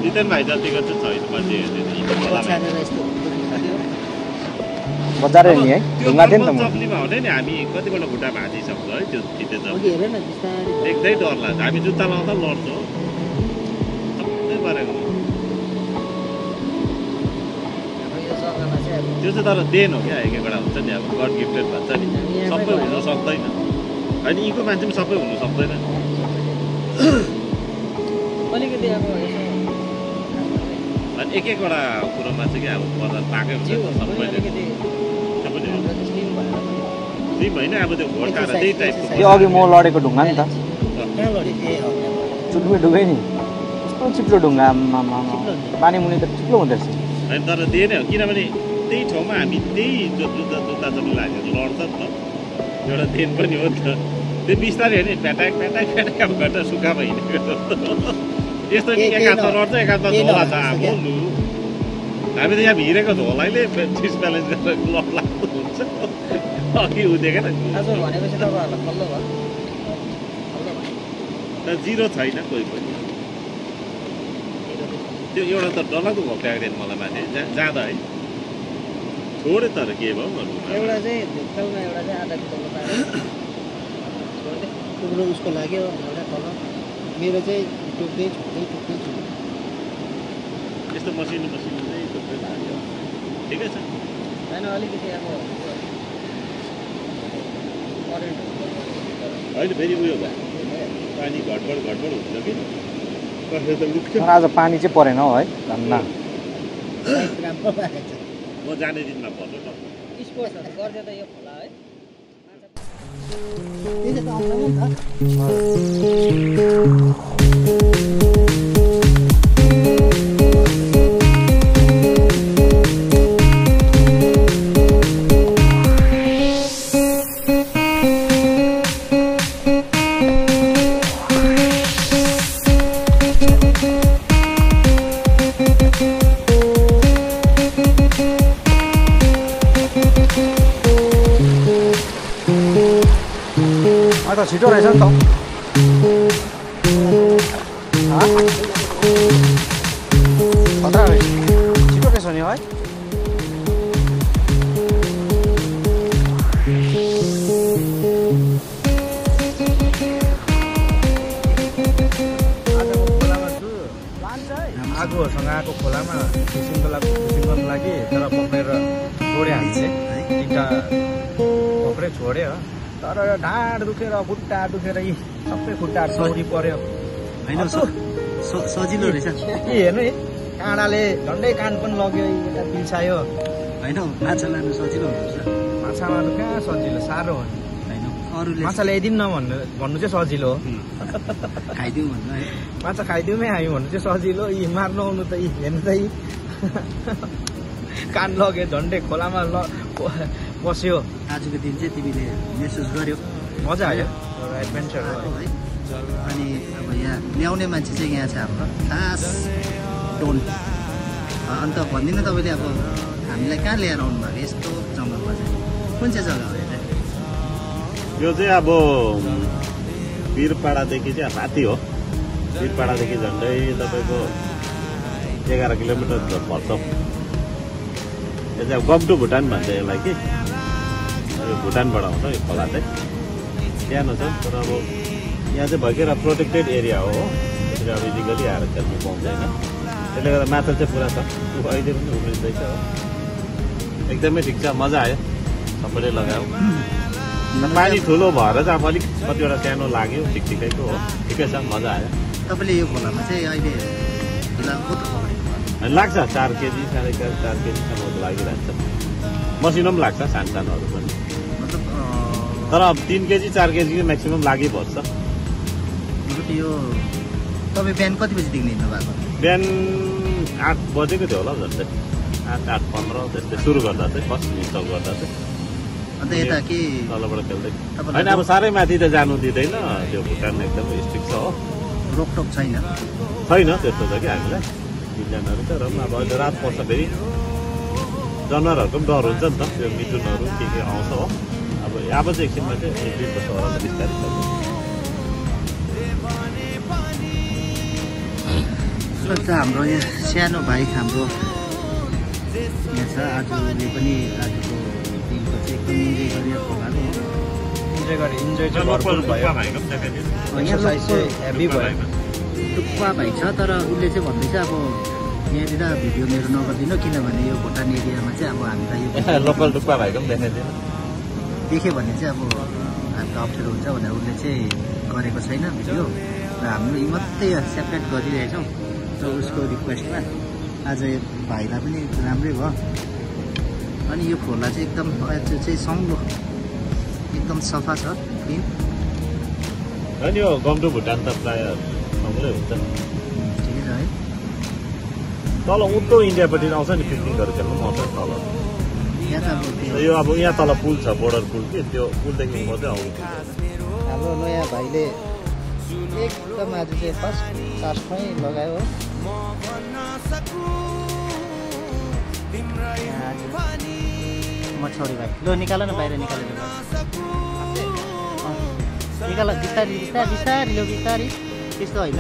जितेन भाइ जतिको चाहिँ छैन मान्छे बजार नि है ढुङ्गा थियो नि त म चप्लीमा हुँदैन नि हामी कतिपल्ट खुट्टा भाँचिसक्छ है त्यो थिते चप्ली देख्दै डर लाग्छ हामी जुत्ता लाउँदा लड्छौँ सबै परेको त्यो चाहिँ तर देन हो क्या एक एकवटा हुन्छ नि अब गड गिफ्टेड भन्छ नि सबै हुन सक्दैन होइन यीको मान्छे पनि सबै हुनु सक्दैन अलिकति अब अनि एक एकवटा कुरोमा चाहिँ अब बजार पाकै हुन्छ सबैले सिम होइन अब त्यो घोटा र त्यही टाइपको यो अघि म लडेको ढुङ्गा नि त चुट्मे ढुङ्गै नि कस्तो चिप्लो ढुङ्गा पानी मुनि त चिप्लो हुँदो रहेछ होइन तर दिएन हो किनभने त्यही ठाउँमा हामी त्यही जुत्ता चप्ली लागेर लड्छ नि त एउटा देन पनि हो नि त त्यो बिस्तारै हो नि प्याटाक प्याटाक प्याटाक अब घट्टा सुक्खामा हिँडेको यस्तो नि एक हातमा लड्छ एक हातमा झोला छ अब लु हामी त यहाँ भिरेको झोलाइले डिसब्यालेन्स गरेर लड लाग्दो हुन्छ अघि उदेको त जिरो छैन कोही पनि त्यो एउटा त डरलाग्दो भोकाएको थियो मलाई माथि जाँदा है छोडे तर के भयो एउटा चाहिँ ढुक्कलमा एउटा चाहिँ आधा किलोको पारेर टुक्रो उसको लाग्यो एउटा तल मेरो चाहिँ टुक्दै छुट्दै यस्तो मसिनो चाहिँ टुक्रै लाग्यो ठिकै छ होइन अलिकति अब होइन फेरि उयो भयो पानी घटबड हुन्छ कि कसले त लुक्छ आज पानी चाहिँ परेन हौ है धन्न म जाने दिनमा पर्छ त स्पोर्ट्सहरू गर्दै त यो खोला है छिटो रहेछ नि त खतरा रहेछ छिटो रहेछ नि है आगोहरूसँग आएको खोलामा फिसिङको लागि तर पक्रेर छोड्यो हामी चाहिँ 3टा पक्रे छोड्यो तर ढाड दुखेर खुट्टा दुखेर यी सबै खुट्टाहरू सौरी पर्यो होइन सजिलो रहेछ के हेर्नु है काँडाले झन्डै कान पनि लग्यो यता पिल्सायो होइन माछा लानु सजिलो हुन्छ माछा मार्नु कहाँ सजिलो साह्रो हो होइन अरूले माछा ल्याइदिउँ न भन्नु चाहिँ सजिलो हो खाइदिउँ भन्नु है माछा खाइदिउँ है हामी भन्नु चाहिँ सजिलो यी मार्नु आउनु त यी हेर्नु त यी कान लग्यो झन्डै खोलामा बस्यो आजको दिन चाहिँ तिमीले महसुस गर्यो मजा आयो एडभेन्चर हो है अनि अब यहाँ ल्याउने मान्छे चाहिँ यहाँ छ हाम्रो खास टोन अन्त भनिदिनु तपाईँले अब हामीलाई कहाँ लिएर आउनु भएको यस्तो जङ्गलमा चाहिँ कुन चाहिँ जग्गा हो यो चाहिँ अब वीरपाडादेखि चाहिँ माथि हो वीरपाडादेखि झन्डै तपाईँको 11 किलोमिटर पर्छ यो चाहिँ अब गम्टु भुटान भन्छ यसलाई कि यो भुटानबाट आउँछ यो खोला चाहिँ सानो छ तर अब यहाँ चाहिँ भइखेर प्रोटेक्टेड एरिया हो त्यसले अब इलिगली आएर खेल्नु पाउँदैन त्यसले गर्दा माछा चाहिँ पुरा छ अहिले पनि उम्रिँदैछ हो एकदमै ठिक छ मजा आयो सबैले लगायो पानी ठुलो भएर चाहिँ अब अलिक कतिवटा सानो लाग्यो ठिक ठिकैको हो ठिकै छ मजा आयो तपाईँले यो खोलामा चाहिँ अहिले फिलहाल कति लाग्छ 4 केजी 4.5 केजीसम्म लागिरहन्छ मसिनो पनि लाग्छ सानोहरू पनि तर अब 3 केजी 4 केजी म्याक्सिमम लागिबस्छ यो तपाईँ बिहान कति बजीदेखि हिँड्नु भएको बिहान 8 बजेको थियो होला झन्डै 8:15 त्यस्तै सुरु गर्दा चाहिँ फर्स्ट इन्स्टल गर्दा चाहिँ अन्त यता के तलबाट खेल्दै होइन अब साह्रै माथि त जानु दिँदैन त्यो भुटान एकदम स्ट्रिक्ट छ हो रोकटोक छैन त्यस्तो छ कि हामीलाई विज्ञानहरू छ र अब अहिले रात पर्छ फेरि जनावरहरूको पनि डर हुन्छ नि त त्यो मिथुनहरू के आउँछ हो अब चाहिँ एकछिनमा चाहिँ निक्लिन्छ होला बिस्तारै त हाम्रो यहाँ सानो भाइ हाम्रो यहाँ छ। आजले पनि आजको दिनको चाहिँ एकदम इन्जोय गरेर खोलाको इन्जोय चाहिँ भरपुर भयो। एक्सर्साइज चाहिँ हेभी भयो। टुप्पा भाइ छ, तर उसले चाहिँ भन्दैछ अब यहाँनिर भिडियो मेरो नगरिदिनु, किनभने यो भुटान एरियामा चाहिँ अब हामीलाई यो लोकल टुक्पा भएको पनि देखाइदिनु। देख्यो भने चाहिँ अब हामीलाई अप्ठ्यारो हुन्छ भनेर उसले चाहिँ गरेको छैन भिडियो, र हाम्रो यी मात्रै सेपरेट गरिरहेछौँ। र उसको रिक्वेस्टमा आज भाइलाई पनि राम्रै भयो। अनि यो खोला चाहिँ एकदम त्यो चाहिँ सङ्लो, एकदम सफा छ, क्लिन। अनि यो गम्टु भुटान त प्रायः सँगै हुन्छ। ठिकै छ है। तल उत्तर इन्डियापट्टि आउँछ नि पिकनिकहरू खेल्नु आउँछ तल। यहाँ त अब त्यो यो अब यहाँ तल पुल छ, बोर्डर पुल कि त्यो पुलदेखि मात्रै आउँछ। हाम्रो नयाँ भाइले एकदम आज चाहिँ फर्स्ट चार्जमै लगायो हो। मछौडी भाइ ल निकाल न, बाहिर निकालेर निकाल, बिस्तारी बिस्तारी बिस्तारी लो, बिस्तारी त्यस्तो होइन।